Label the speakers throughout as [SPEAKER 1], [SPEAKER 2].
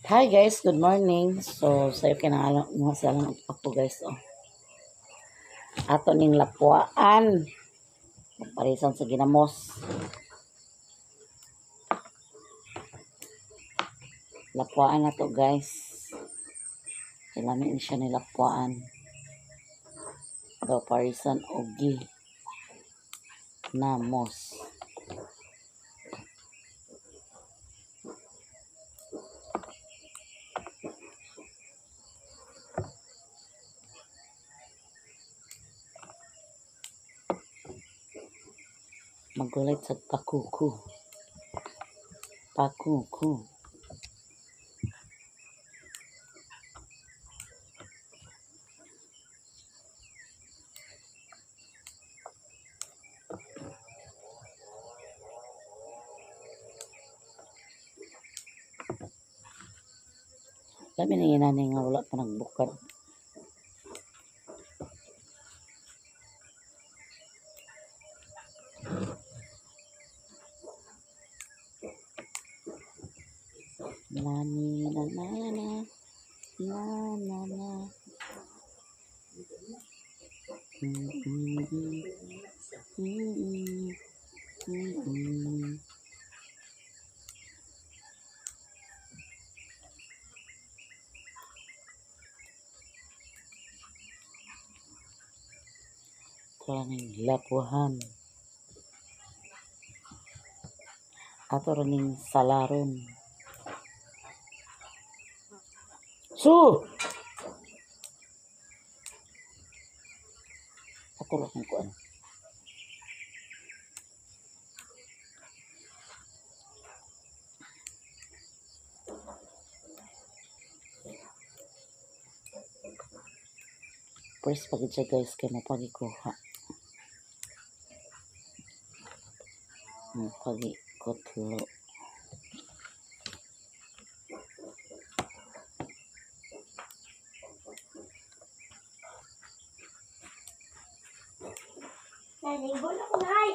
[SPEAKER 1] Hi guys, good morning. So, sayo kinahanglan mo sa lang ako, guys. Oh. Ato ning lapuan. Parisan sa ginamos. Lapuan na to, guys. Kailangan ni siya ni lapuan. Daw parisan og ginamos. Magulay sa pakuku. Pakuku. Lami ni inani nga wala pa nagbukad. Nani na na na na na na. Kaning lapuhan. Ato ning salaron. Su! Ato ra kong kuan. First pagid siya, guys, kay mapagikuha. Mapagikutlo.
[SPEAKER 2] Naligo na ko, Nay.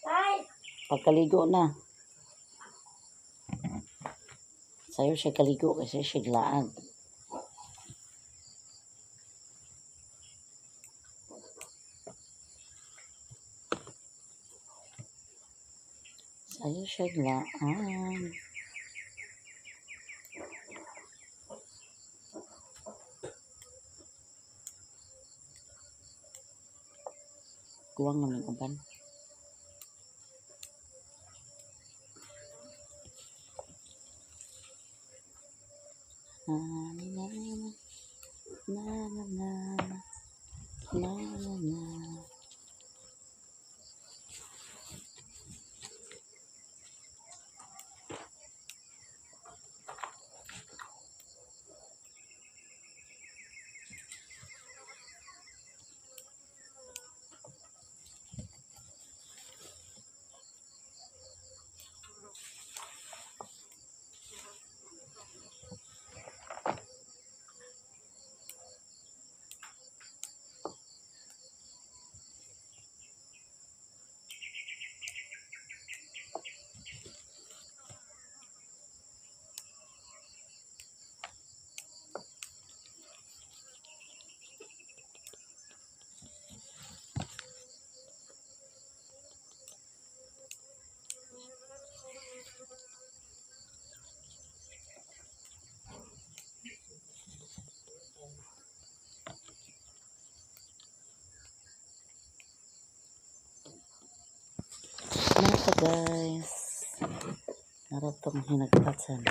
[SPEAKER 2] Nay.
[SPEAKER 1] Pagkaligo na. Sayo siya kaligo kasi siya glaag. Sayo siya glaag. Kuwang naman uban. Na na na na na na na na na. Nasa, guys. Naratong hinagpatsan.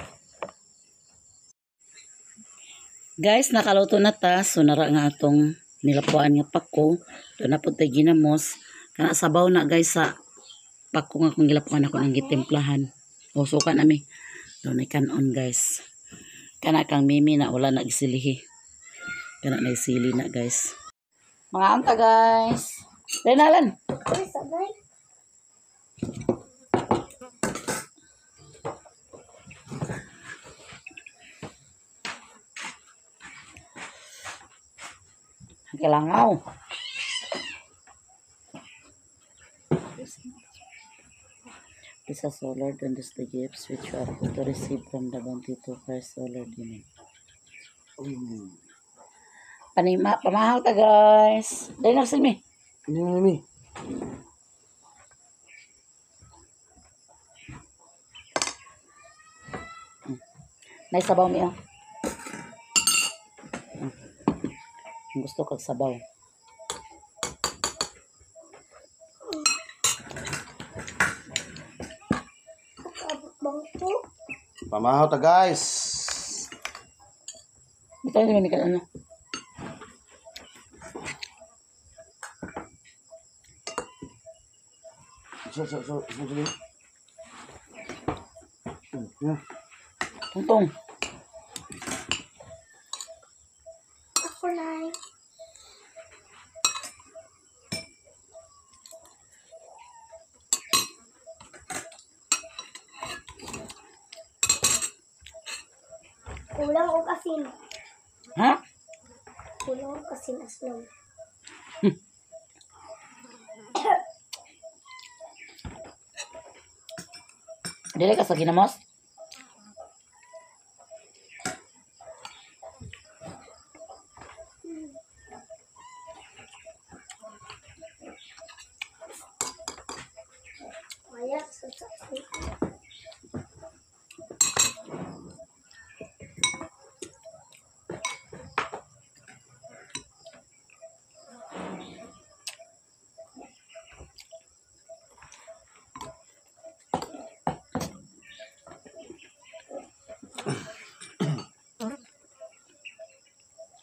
[SPEAKER 1] Guys, nakaluto na ta. So nara nga atong nilapuan nga pako. Doon na po tayo ginamos. Kana sabaw na, guys, sa pako nga kung gilapuan ako ng gitimplahan. O suka nami. Doon ay kanon, guys. Kana kang mimi na wala na gisilihi. Kana na isili na, guys. Mga anta, guys. Renalan.
[SPEAKER 2] Uy, sabay.
[SPEAKER 1] Kilangaw. Bless us, O Lord, and these thy gifts which we are about to receive from the bounty of Christ, O Lord. Amen. Panima, pamahaw ta, guys. Dahil na mi.
[SPEAKER 3] Hindi na mi.
[SPEAKER 1] Nay sabaw mi, oh. Kung gusto kag sabaw.
[SPEAKER 2] Abot bangko.
[SPEAKER 3] Pamahaw ta, guys.
[SPEAKER 1] Bitaw ni mi ano.
[SPEAKER 3] So so so so sige. Yeah.
[SPEAKER 1] Tungtong.
[SPEAKER 2] Ako, Nay. Kulang og asin.
[SPEAKER 1] Ha?
[SPEAKER 2] Kulang og asin, aslom.
[SPEAKER 1] Dili ka sa ginamos?
[SPEAKER 2] Wala sa asin.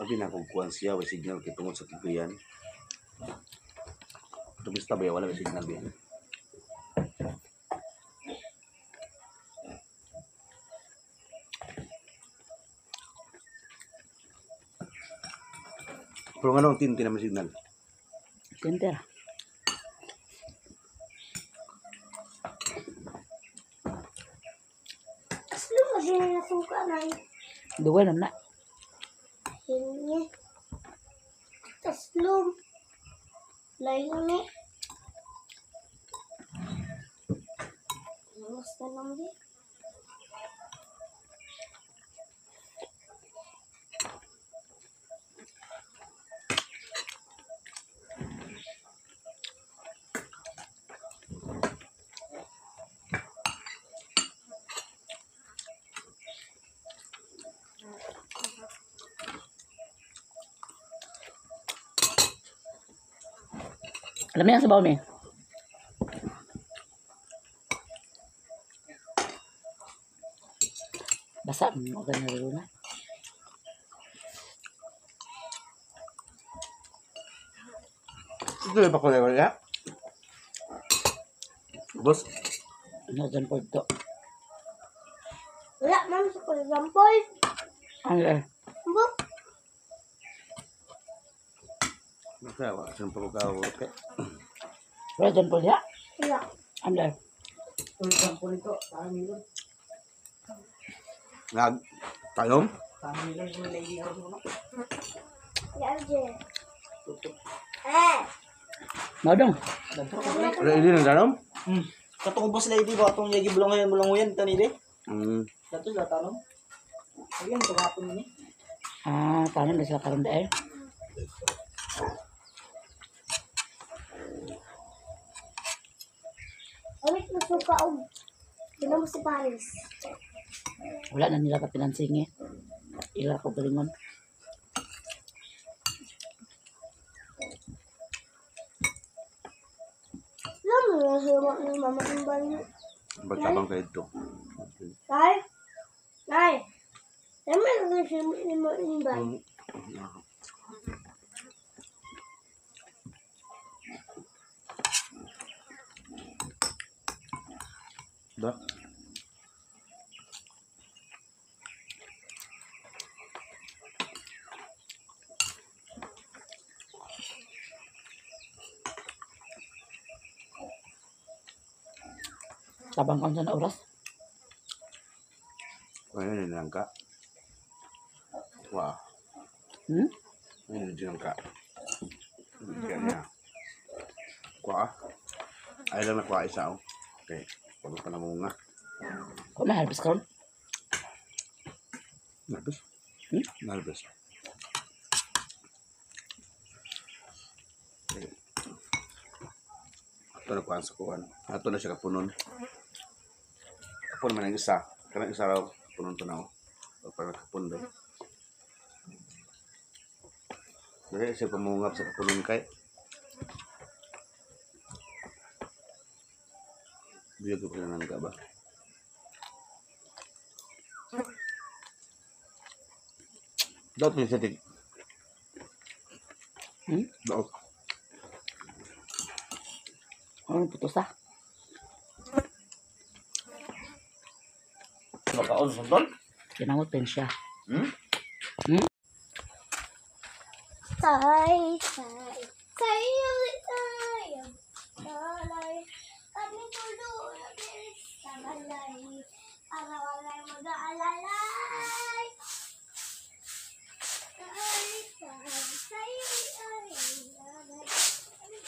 [SPEAKER 3] Sabi na kung kuan siya way signal kay tungod sa Cagayan. Turista ba wala may signal biyan. Pero nga nung tinti naman signal.
[SPEAKER 1] Tender.
[SPEAKER 2] Aslom mo siya na suka, Nay.
[SPEAKER 1] Duwa naman na.
[SPEAKER 2] Hingi. Taslom. Layo ni. Basta lang di.
[SPEAKER 1] Alam mo yan sabaw mi. Basa mo ka na na.
[SPEAKER 3] Ito pa kulay wala. Boss,
[SPEAKER 1] Ano dyan po ito?
[SPEAKER 2] Wala man sa example.
[SPEAKER 1] Ano eh?
[SPEAKER 2] Buk.
[SPEAKER 3] kaya wa sa puro ka okay.
[SPEAKER 1] Wala dyan po niya?
[SPEAKER 2] Wala.
[SPEAKER 1] Ano eh?
[SPEAKER 3] Nag tanom?
[SPEAKER 2] Ya, je. Eh.
[SPEAKER 1] Madong.
[SPEAKER 3] Wala ini nang tanom?
[SPEAKER 4] Katong boss lady ba atong yagi bulungan bulungan tani de. Dato sila tanong. Ayun tugapon ni.
[SPEAKER 1] Ah, tanong na sila karon eh.
[SPEAKER 2] Ulit mo suka og. Ginamo si Paris.
[SPEAKER 1] Wala na nila ka pinansing eh. Ila ko galingon.
[SPEAKER 2] Alam mo na hiwa ni mama ang banyo.
[SPEAKER 3] Bagtabang kayo ito.
[SPEAKER 2] Nay. Nay. Alam mo na hiwa ni mama ang banyo.
[SPEAKER 3] Da.
[SPEAKER 1] Tabang ko na oras.
[SPEAKER 3] Ayun na lang ka. Wow. Ayun na lang ka. Ganyan niya. Kuha. Ay lang na kuha isa oh. Okay. Wala pa na munga.
[SPEAKER 1] Kung na-harvest karon?
[SPEAKER 3] Narbes?
[SPEAKER 1] Hmm?
[SPEAKER 3] Narbes. Ato na kuhan sa kuhan. Ato na siya kapunon. Kapun man ang isa. Kanang isa raw. Kapunon to na ako. O parang kapun ba? Dahil siya pamungap sa kapunon kay. Biyag ko pala nangga ba? Daot mo siya tig.
[SPEAKER 1] Hmm?
[SPEAKER 3] Daot.
[SPEAKER 1] Ano putos ah?
[SPEAKER 3] Makaon sa tol?
[SPEAKER 1] Kinamot din siya.
[SPEAKER 3] Hmm?
[SPEAKER 2] Tay, tay, tay, tay, talay, kami tulog sa balay, para walay mag-aalalay. Tay, tay, tay, ay, alay, kami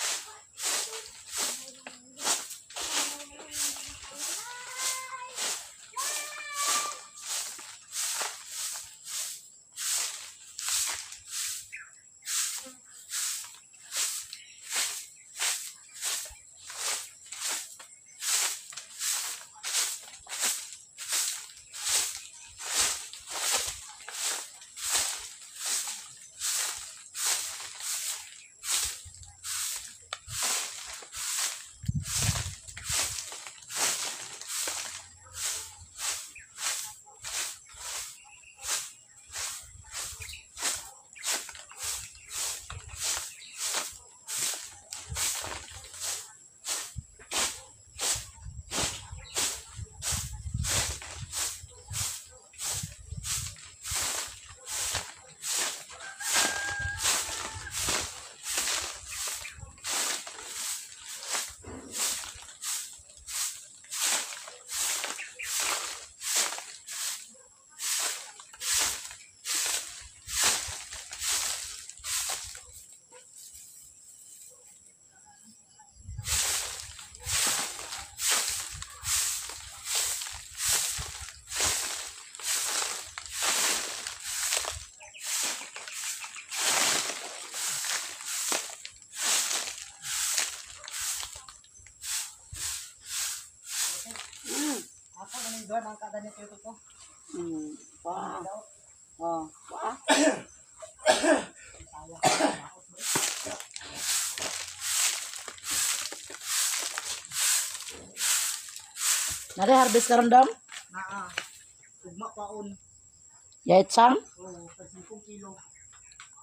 [SPEAKER 4] Ako na yung doon ang kada niya ko.
[SPEAKER 1] Wow. Oh, wow. Nari harvest karon dong?
[SPEAKER 4] Naa. Ugma paon.
[SPEAKER 1] Yait sang?
[SPEAKER 4] Oh, 5 kilo.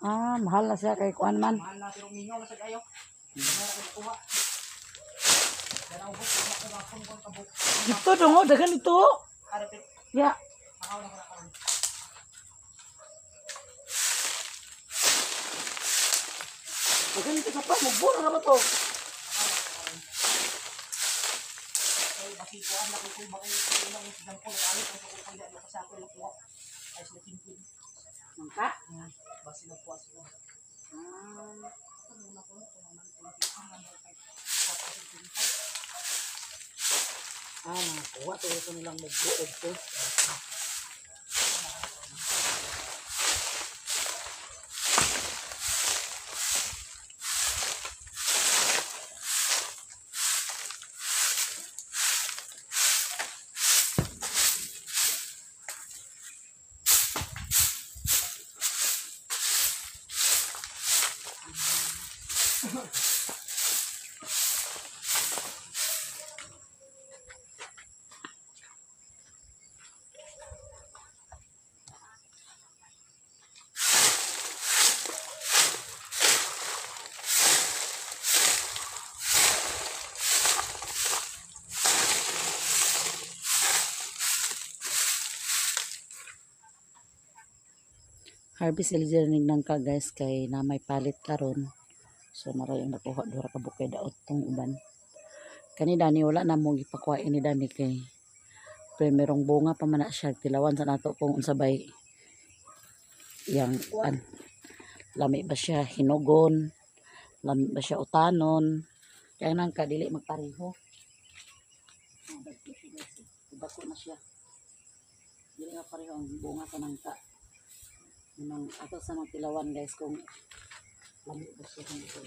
[SPEAKER 1] Ah, mahal na siya kay kuan man.
[SPEAKER 4] Mahal na pero mingaw na sa kayo. Gamay ra ko kuha. Danaw ko kuha ko gapon ko kabuk.
[SPEAKER 1] Ito dong, oh, daghan ito.
[SPEAKER 4] Arapit.
[SPEAKER 1] Ya.
[SPEAKER 4] Makaw na ko na karon.
[SPEAKER 1] Daghan ito sa pa, mugbura na ba to?
[SPEAKER 4] Kay basi kuan na ko ko baki ilang sa ko alit ko ko kaya ko sa ako kuha. Ay sila kinkin.
[SPEAKER 1] Mangka.
[SPEAKER 4] Basi nagkuha sila.
[SPEAKER 1] Ah. Ah, nakakuha to ito nilang mugbuod to. Harvest sila dyan ng ka guys kay na may palit karon. So naray ang nakuha dura ka bukay daot tong uban. Kani Dani wala na mo gipakuha ni Dani kay primerong bunga pa man na siya tilawan sa nato kung unsa bay yang kuan. Lami ba siya hinugon? Lami ba siya utanon? Kaya nang kadili magpareho. Dako na siya. Dili nga pareho ang bunga sa nangka. Nang ato sa mga tilawan, guys, kung lami ba siya kung ito.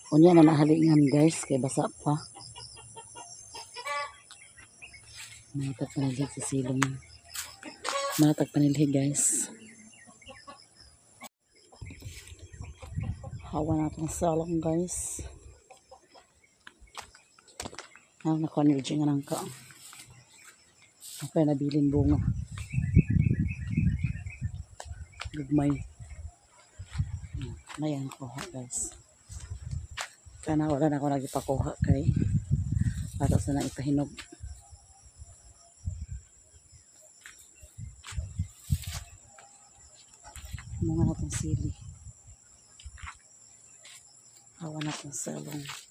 [SPEAKER 1] Unya na nahalingan, guys, kay basa pa. Matag panilhig sa silong. Matag panilhig, guys. Hawa na itong salong, guys. Ah, nakuha ni Eugene nga nangka. Okay, nabilin bunga. Gugmay. Ayan, nakuha, guys. Kana wala na ako nagipakuha kay para sa na ipahinog. Mga natong sili. Hawa na itong salong.